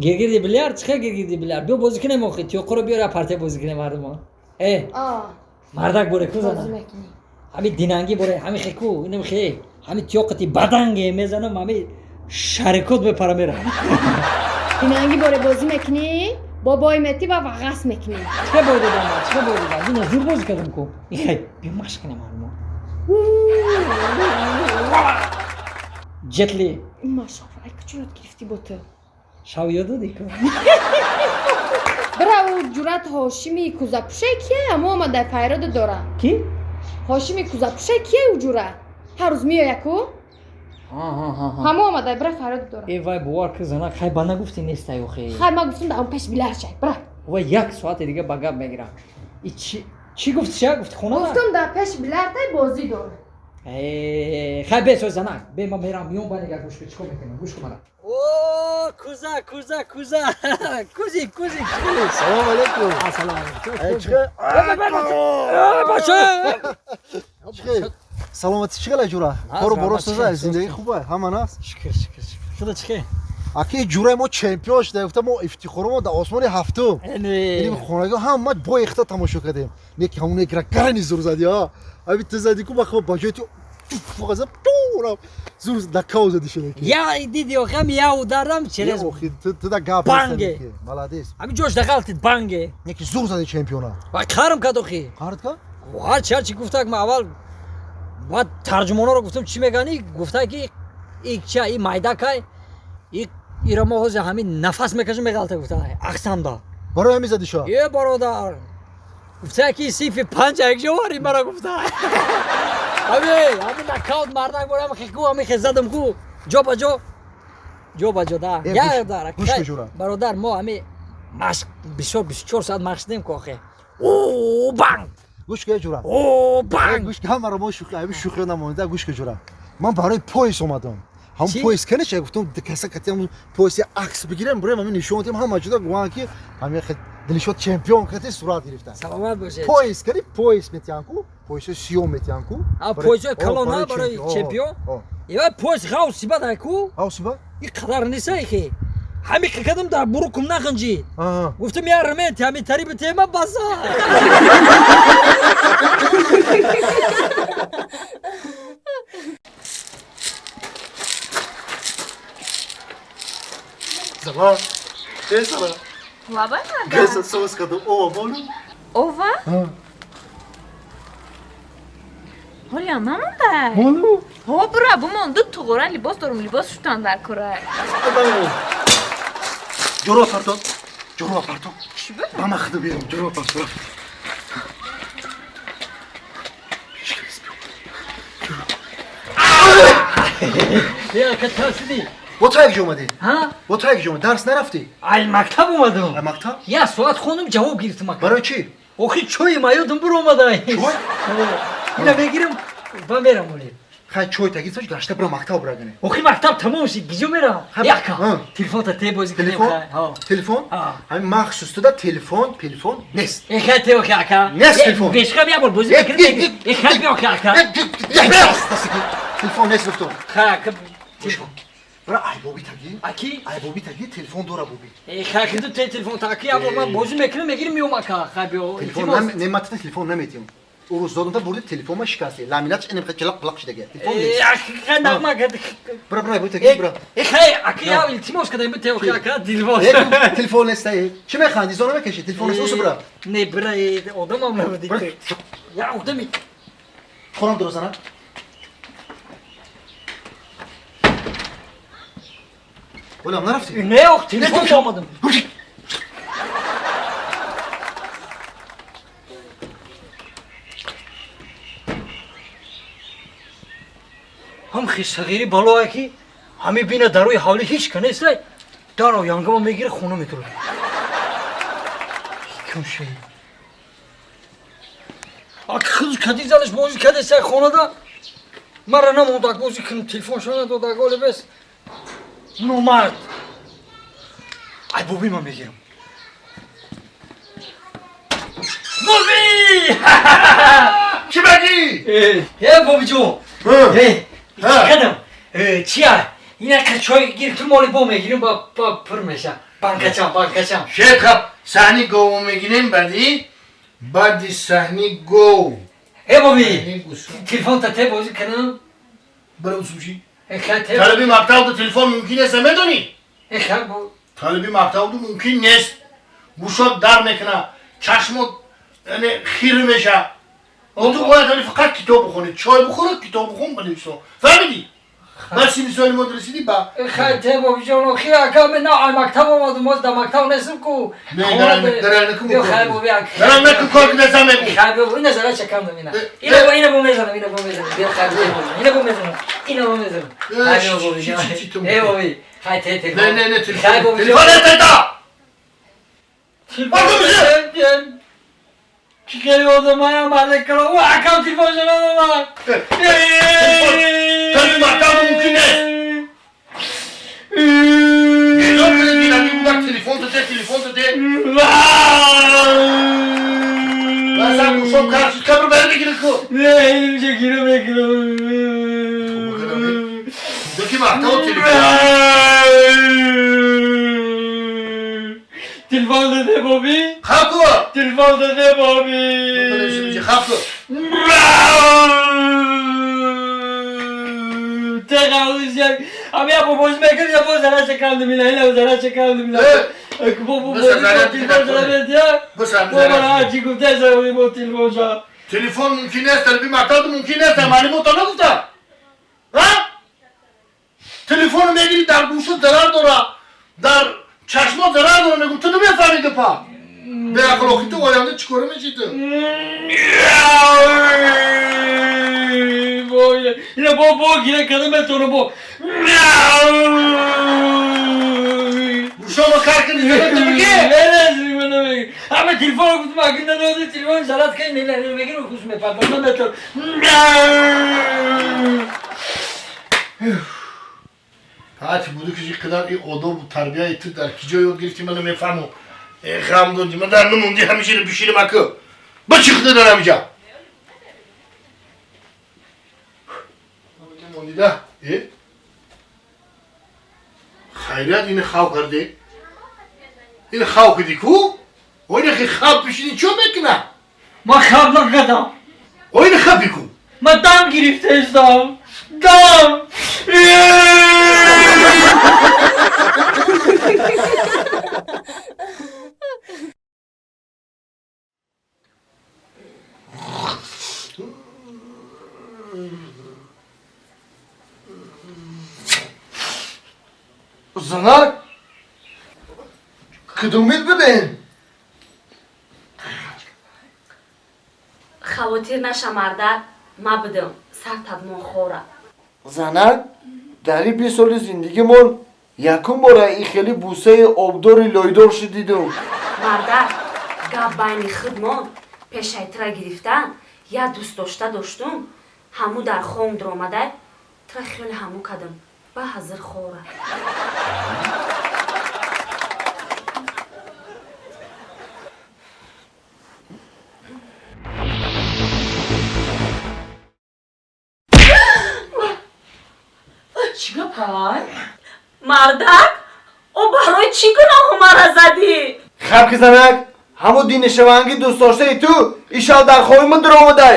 Гиргирди билярд чӣ хел гиргирди билярд? Биё бозӣ кунем охи, тиёққоро биёр, я партия бозӣ кунем мардумон. Э, мардак боре ку зана. Ҳами динангӣ боре, ҳами хе ку, инам хе, ҳами тиёқати баданге мезанам, ҳами шарикот мепара мера. Динангӣ боре бозӣ мекунӣ, бобой метӣ ва вағас мекунӣ. Чӣ хел бой додам ман? Чӣ хел бой додам? Дина зур бозӣ кардам ку. Ихай, биё машқ кунем мардумон. Ҷетли. Машқ ай куҷо ёд гирифтӣ бо ту? Шав ёд додӣ ку. Бира ӯ ҷурат Ҳошими кӯзапӯше кия? Ҳамо омада файрода дора. Ки? Ҳошими кӯзапӯше кия ӯ ҷура? Ҳар рӯз меоя ку? Ҳамо омада бира файрода дора. Э вай бовар ки зана хай ба нагуфтӣ нестай охи. Хай ман гуфтам дар он пеш билар шай. Бира. Вай як соати дига ба гап мегирам. И чи чӣ гуфти ша? Гуфти хона? Гуфтам дар пеш билартай бозӣ дора. Э, хай бе сой занак. Бе ман мерам миён ба нигар гӯш кун чикор мекунам? Гӯш кун мана. О, куза, куза, куза. Кузи, кузи, кузи. Салом алейкум. Ассалому алейкум. Чӣ? Бача! Чӣ? Саломатӣ чӣ хела ҷура? Кору боро соза, зиндагӣ хуба, ҳама наст? Шукр, шукр, шукр. Худо чӣ хел? Аки ҷураи мо чемпион шуда, гуфта мо ифтихоромо дар осмони ҳафтум. Ини хонагиҳо ҳама боехта тамошо кардем. Не ки ҳамон экра гарани зур зади, а? Аби ту зади ку бахо ба ҷои ту фуғаза ту зур нокаут зади шуда ки. Я диди охам я ударам через охи ту да гап банге. Молодец. Ами ҷош дағалтид банге. Не ки зур зади чемпиона. Ва қарм кад охи. Қард ка? Ҳарчи ҳарчи гуфтак ма аввал баъд тарҷумоноро гуфтам чӣ мегани гуфта ки и ча и майдакай и ира мо ҳозир ҳамин нафас мекашем меғалта гуфта ақсамда. Барои ҳамин зади шо? Е бародар. Гуфта ки синфи панҷ якҷо вари мара гуфта. Ами ами нокаут мардак борам хеку ами хе задам ку ҷо ба ҷо ҷо ба ҷо да. Я дар. Бародар мо ами машқ бисёр 24 соат машқ дем ку охе. О банг. Гӯш ка ҷура. О банг. Гӯш ка ҳамаро мо шӯхӣ ами шӯхӣ намонда гӯш ка ҷура. Ман барои пояс омадам. Ҳам пояс каниша гуфтам каса катиам пояси акс бигирем бурем ами нишон дем ҳама ҷуда гуфтан ки ҳами Дилшод чемпион кати сурат гирифта. Саломат бошед. Пояс кани пояс метиҳан ку, пояси сиём метиҳан ку. А поясҳои калон на барои чемпион? Ива пояс ғавси бад ай ку? Ғавси бад? И қадар несай ки. Ҳами қикадам дар бурукум нағинҷид. Гуфтам я ремент ҳами тари битема база. Сала. Э сала. Лабай мада. Геса соскада ова болу. Ова? Ҳолиам намондай. Болу? Ҳо бура бумон ду туғора либос дорум либос шутан дар кора. Ҷоро парто. Ҷоро парто. Чӣ бу? Мама худо берам ҷоро парто. Я катасиди. Бо ту як ҷо омадӣ? Ҳа? Бо ту як ҷо омадӣ? Дарс нарафтӣ? Ай мактаб омадам. Ай мактаб? Я соат хондам ҷавоб гирифтам ака. Барои чӣ? Охи чойи ма ёдам бур омадай. Чой? Ина мегирам ва мерам оле. Хай чой тагӣ соч гашта бура мактаб бура гане. Охи мактаб тамом шид гиҷо мерам? Яка. Телефонта те бозӣ кунем. Телефон? Телефон? Ҳамин махсус туда телефон, телефон нест. Э хай те охи ака. Нест телефон. Бешқаб як бор бозӣ мекунем. Э хай биё охи ака. Телефон нест гуфтам. Хай ака телефон. Бра ай боби таги? Аки? Ай боби таги телефон дора боби. Э хай хиду те телефон таки я бор ман бозӣ мекунам мегирим миём ака. Хай биё. Телефон не ман телефон наметиям. Ӯ рӯз додам та бурди телефон ма шикасти. Ламинатш инем хай чалақ палақ шидаги. Телефон нест. Хай нағма кад. Бра бра боби таги бра. Э хай аки я илтимос кардам бите охи ака телефон. Телефон нест ай. Чӣ механди? Зона мекаши? Телефон нест усу бра. Не бра одамам набуди. Я одами. Хонам дурозана. Олам нарафтӣ? Не ох телефон омадам. Ҳам хисағири балое ки ҳами бина дар рӯи ҳавлӣ ҳеч ка нестай дар оянгама мегири хона метурад. Ким ши? Ак худ кади занаш бозӣ кадесай хонада мара намондак бозӣ кунам телефоншо надодак оле бес номард. Ай боби ман мегирам. Боби! Чӣ мегӣ? Э, бобиҷон. Э, Чӣ кадам? Чия? Ина чой гирифтум, моли бо мегирим, ба пур меша. Банкачам, банкачам. Шед хаб, саҳни гову мегирем, баъди саҳни гов. Э боби, телефон та те бозӣ кунам? Бара усуши. Талаби мактаб телефон мумкин нест, медонӣ? Талаби мактаб мумкин нест. Гӯшот дар мекуна, чашмот хир меша. Ту бояд фақат китоб бихонӣ, чой бихӯрӣ, китоб бихон, бинависо. Фаҳмидӣ? Баъд синни соли мо расидӣ ба Хай те бобиҷон, охир ака мен на мактаб омадум, боз дар мактаб нестам ку. Даранг накун, кор кунаса мегӯ. Хай бобо, ина зара чакам ина. Ина бо ина бо мезанам, ина бо мезанам. Бия хай бо ина бо мезанам. Ина бо мезанам. Хай бобиҷон. Э боби, хай те те. Не, не, не, телефон. Телефон не та. Телефон. Чӣ кери одамая мардакала? О, акам телефон шанадама. Талаби мактаб мумкин нест. Телефон те, телефон те. Масалан, гӯшом кар шуд, кабр бара бигирӣ ку. Не, инҷа гирам мегирам. Ки мактаб телефон. Телефон даде боби? Хаб ку. Телефон даде боби. Хаб ку. Теғалишак. Ами я бобоз мекунӣ, я боз зара чакандим ина, ина зара чакандим ина. Бобо телефон зара медия. Бобо чӣ гуфта зара бо телефон ша. Телефон мумкин нест, талаби мактаб мумкин нест, маълумото нагуфта. Ҳа? Телефон мегирӣ, дар гӯшот зарар дора, дар чашмот зарар дора, мегӯ ту намефаҳмӣ гапа. Беақл, охи ту оянда чӣ кора мешӣ ту? Ина бо бо гира кадам метавонам бо. Гӯшома кар кунӣ, бигӣ. Ама телефон гуфтам, агар надоди телефон зарат кай не не мегирам, хус мепардам наметавонам. Ҳарчи буду ки қадар ин одобу тарбияи ту дар ки ҷой ёд гирифтӣ, ман намефаҳмам. Ғам додӣ, ман дар намонди ҳамеша биширим аку. Ба чӣ худа дар ҳамиҷа? Намондида? Э? Хайрият ини хав карде? Ини хав кардӣ ку? Оина хи хав бишини чо мекуна? Ман хав накардам. Оина хапи ку? Ман дам гирифтаистам. Дам! Занак, кудумид бибин. Хавотир наша мардак, ма бидам, сар тадмон хора. Занак, дар ин 20 соли зиндагимон якум бора ин хеле бусаи обдори лойдор шудидум. Мардак, гап байни худмон пешай тра гирифтан, я дӯст дошта доштум, ҳаму дар хом дуромадай, тра хеле ҳаму кадам, ба ҳазир хора. Чӣ гапай? Мардак, о барои чӣ гуноҳу мара задӣ? Хаб ки занак, ҳамун динишаванги дӯстдоштаи ту ишал дар хови ма дуромадай.